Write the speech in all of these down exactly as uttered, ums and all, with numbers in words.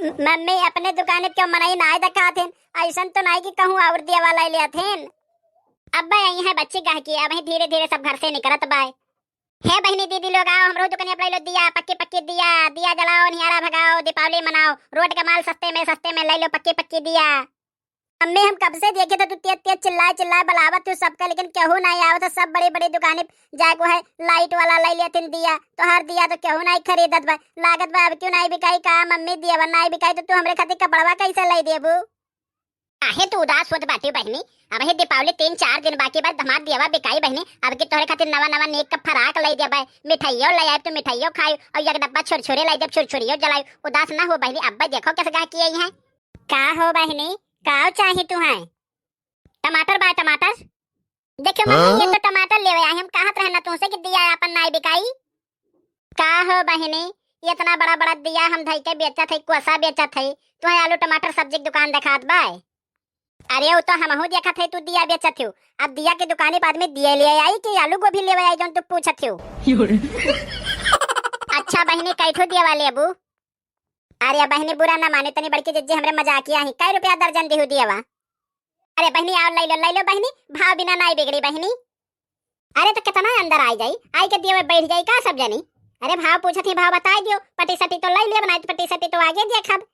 मम्मी, अपने दुकान पे क्यों मनई नाई देखात हिन? अइसन तो नाई कि कहूँ और दियावा लइ लेत हिन। अब्बे अइहैं बच्ची गहकी, अबहीं धीरे धीरे सब घर से निकरत बाय। हे बहिनी दीदी लोग, आओ हमरो दुकनिया पे लइ लो दिया, पक्की पक्की दिया, दिया जलाओ, नियारा भगाओ, दीपावली मनाओ, रोड का माल सस्ते में सस्ते में लइ लो पक्की पक्की दिया। मम्मी, हम कब से देखे थे तू तेज तेज चिल्लाए चिल्लाए बलावत हू सबका, लेकिन केहू नाई आवत है। सब बड़ी बड़ी दुकानी जाए को है, लाइट वाला लइ लेत हिन दिया, तोहार दिया तो केहू नाई खरीदत बा। लागत बा अब क्यों नाई बिकाई का मम्मी, दियावा नाई बिकाई तो तू हमरे खातिर कपड़वा कैसे लइ देबू? काहे तू उदास होत बाटी बहिनी? अबहीं दीपावली तीन चार दिन बाकी बा, हमार दियावा बिकाई बहिनी। अब की तोहरे खातिर नवा नवा नेक का फराक लइ देबै, मिठाइयो लइ आइब, तू मिठाइयो खाई और एक डब्बा छुरछुरी लइ देब, छुरछुरियो जलाई। उदास ना हो बहिनी, अब्बे देखो कैसे गहकी अइहैं। का हो बहिनी, का चाही तुहैं? टमाटर बा, टमाटर। देखो मम्मी, ये तो टमाटर लेवे आई, हम कहत रहे ना तुमसे कि दिया आपन नाई बिकाई। का हो बहिनी, ये इतना बड़ा बड़ा दिया हम धई के बेचत है, कोसा बेचत है, तुहैं आलू टमाटर सब्जी की दुकान देखात बा? अरे वो तो हमहू देखत है तू दिया बेचत हो, अब दिया के दुकानी पे आदमी दिया ले आई कि आलू गोभी लेवे आई जौन तू पूछत हो? अच्छा बहिनी, कै ठो दियावा लेबू? अरे बहिनी, बुरा ना माने, तनी बड़की जिज्जी हमरे मजाकिया ही, कै रुपया दर्जन दिहू दियावा? अरे बहिनी, आओ लइ लो, लइ लो बहिनी, भाव बिना नाई बिगड़ी बहिनी। अरे तो कितना अंदर आई जाई, आई के दियावा बैठ जाई का सब जनी? अरे भाव पूछत ही, भाव बताई दियो, पटी सटी तो लइ लेब, नाई तो पटी सटी तो आगे देखब।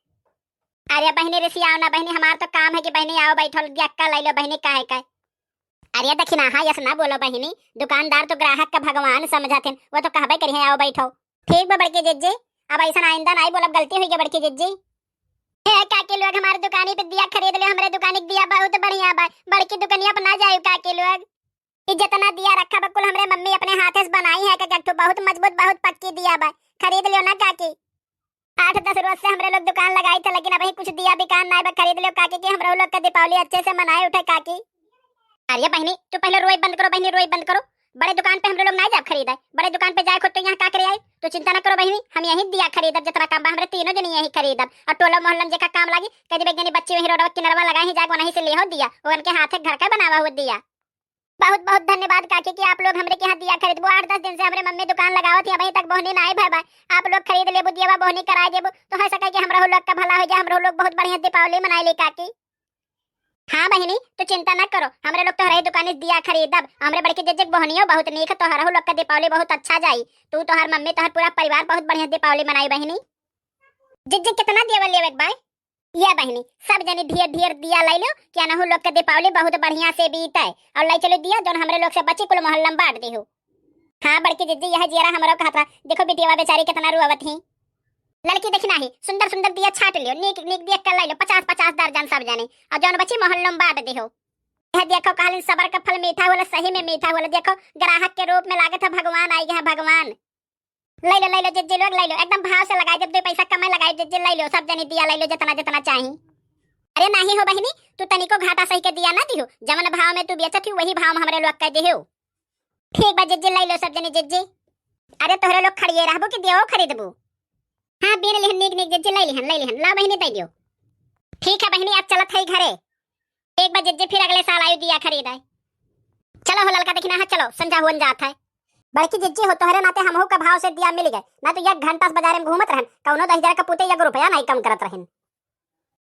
अरे बहिनी रिसियाओ ना बहिनी, हमार तो काम है कि बहिनी आओ बैठो, दियक्का लइ लो बहिनी, काहे का? अरे दखिनाहा यस ना बोलो बहिनी, दुकानदार तो ग्राहक का भगवान समझत हिन, वो तो कहबे करिहैं आओ बैठो। ठीक बा बड़की जिज्जी, अब अइसन आइंदा नाई बोलब, गलती हुई गई बड़की जिज्जी। हे काकी लोग, हमारे दुकानी पे दिया खरीद लियो, हमरे दुकानी के दिया बहुत बढ़िया बा, बड़की दुकनिया पे ना जायु काकी लोग। ई जितना दिया रखा बा कुल हमरे मम्मी अपने हाथे से बनाई है, एक एक ठो बहुत मजबूत बहुत पक्की दिया बा, खरीद लियो ना काकी। आठ दस रोज से हमरे लोग दुकान लगाई थे, लेकिन अबहीं कुछ दिया बिकान नाई बा, खरीद लियो काकी कि हमरो लोग का दीपावली अच्छे से मनाए उठे काकी। अरे बहिनी, तू पहले रोई बंद करो बहिनी, रोई बंद करो। बड़े दुकान पे हमरे लोग नाई जाब खरीदे, बड़े दुकान पे जाए खुद तो यहाँ का करे आई। तू चिंता ना करो बहिनी, हम यहीं दिया खरीदब, जितना काम बा हमरे तीनों जनी यहीं खरीदब। और टोला मोहल्ला में जेका काम लागी, कह देबे एक जनी बच्ची वहीं रोडवा किनरवा लगाई ही, जाके वहीं से लेहो दिया, ओकन के हाथे घर का बनावा हुआ दिया। बहुत बहुत धन्यवाद काकी कि आप लोग हमरे के यहाँ दिया खरीदबो। आठ दस दिन से हमरे मम्मी दुकान लगावत ही, अबहीं तक बोहनी नाई भय बा। आप लोग खरीद लेबो दियावा, बोहनी कराए देबो, तो हो सके कि हमरहू लोग का भला हो जाए, हमरहू लोग बहुत बढ़िया दीपावली मनाए ले काकी। हाँ बहिनी, तू चिंता ना करो, हमरे लोग तोहरे ही दुकानी से दिया खरीदब। हमरे बड़की जिज्जी के बोहनियो बहुत नीक, तोहरहू लोग का दीपावली बहुत अच्छा जाई। तू, तोहर मम्मी, तोहर पूरा परिवार बहुत बढ़िया दीपावली मनाई बहिनी। जिज्जी, कितना दियावा लेवे के बा? ये बहिनी, सब जनी ढेर ढेर दिया लइ लो, कि अनहू लोग के दीपावली बहुत बढ़िया से बीते। और लइ चलो दिया, जौन हमरे लोग से बची कुल मोहल्ला में बांट देहु। हाँ बड़की जिज्जी, यह जियरा हमरो कहत रहा, देखो बिटियावा बेचारी कितना रुआवत ही। ललकी देखी नाही, सुंदर सुंदर दिया छाट लियो, नीक नीक देख के लइ लो, पचास पचास दर्जन सब जने, और जौन बची मोहल्लो में बांट देहु। यह देखो कहलिन सबर का फल मीठा होला, सही में मीठा होला। देखो ग्राहक के रूप में लागत है भगवान आई गए हैं, भगवान। लइ लो, लइ लो जिज्जी लोग, लइ लो, एकदम भाव से लगाई देब, दो पैसा कम लगाई जिज्जी, लइ लो, सब जनी दिया लइ लो जितना जितना चाही। अरे नाही हो बहिनी, तू तनिको घाटा सही के दिया ना दिहु, जवन भाव में तू बेचत ही वही भाव में हमरे लोग के दिहु। ठीक बा जिज्जी, लइ लो सब जनी जिज्जी। अरे तोहरे लोग खड़िए रहबू कि दियो खरीदबू? हाँ बीन लिहन, नीक नीक जिज्जी, लइ लिहन, लइ लिहन, ला बहिनी दइ दियो। ठीक है बहिनी, अब चलत है घरे। एक बार जिज्जी फिर अगले साल आयु दिया खरीद आए। चलो हो ललका देखी ना, हाँ, चलो संझा हुअन जात है। बड़की जिज्जी हो, तोहरे नाते हमहू का भाव से दिया मिल गए, ना तो एक घंटा से बाजारे में घूमत रहन, कौनो दहिजरा का पूते एक रुपया नहीं कम करत रहन।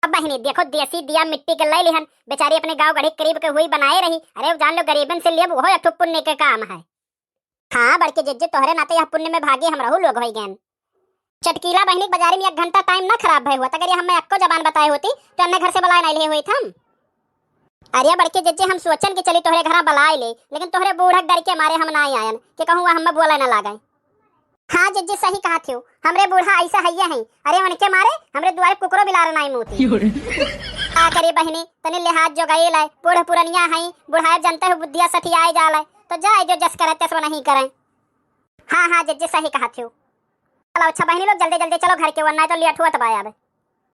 अब बहिनी देखो देसी दिया मिट्टी के लइ लिहन, बेचारी अपने गाँव गढ़ी करीब के हुई बनाए रही। अरे जान लो गरीबन से लेब, वहो एक ठो पुण्य के काम है। हाँ बड़की जिज्जी, तोहरे नाते यह पुण्य में भागी हमरहू लोग होइ गएन। चटकीला बहिनी के बाजारी में एक घंटा टाइम ना खराब भय हुआ, अगर ये हमें अक्को जबान बताए होती तो अन्ने घर से बलाए नहीं ले हुई हम। अरे बड़की जिज्जी, हम सोचन कि चली तोहरे घरा बलाए ले, लेकिन तोहरे बूढ़ा के डर के मारे हम ना आयन कि कहूँ वह हमें बोले ना लागे। हाँ जिज्जी सही कहत हो, हमरे बूढ़ा ऐसा हइये हैं। अरे उनके मारे हमरे दुआरे कुकरो बिलार नाई मूती। का करे बहिनी, तनी लिहाज जोगाई लाए, बूढ़ पुरनिया हैं, बुढ़ाए जानते हो बुद्धिया सठियाए जाले, तो जाए जो जस करे तस नहीं करे। हाँ हाँ जिज्जी सही कहत हो। चलो अच्छा बहिनी लोग जल्दी जल्दी चलो घर के, वरना तो लेट हुआ तब आया।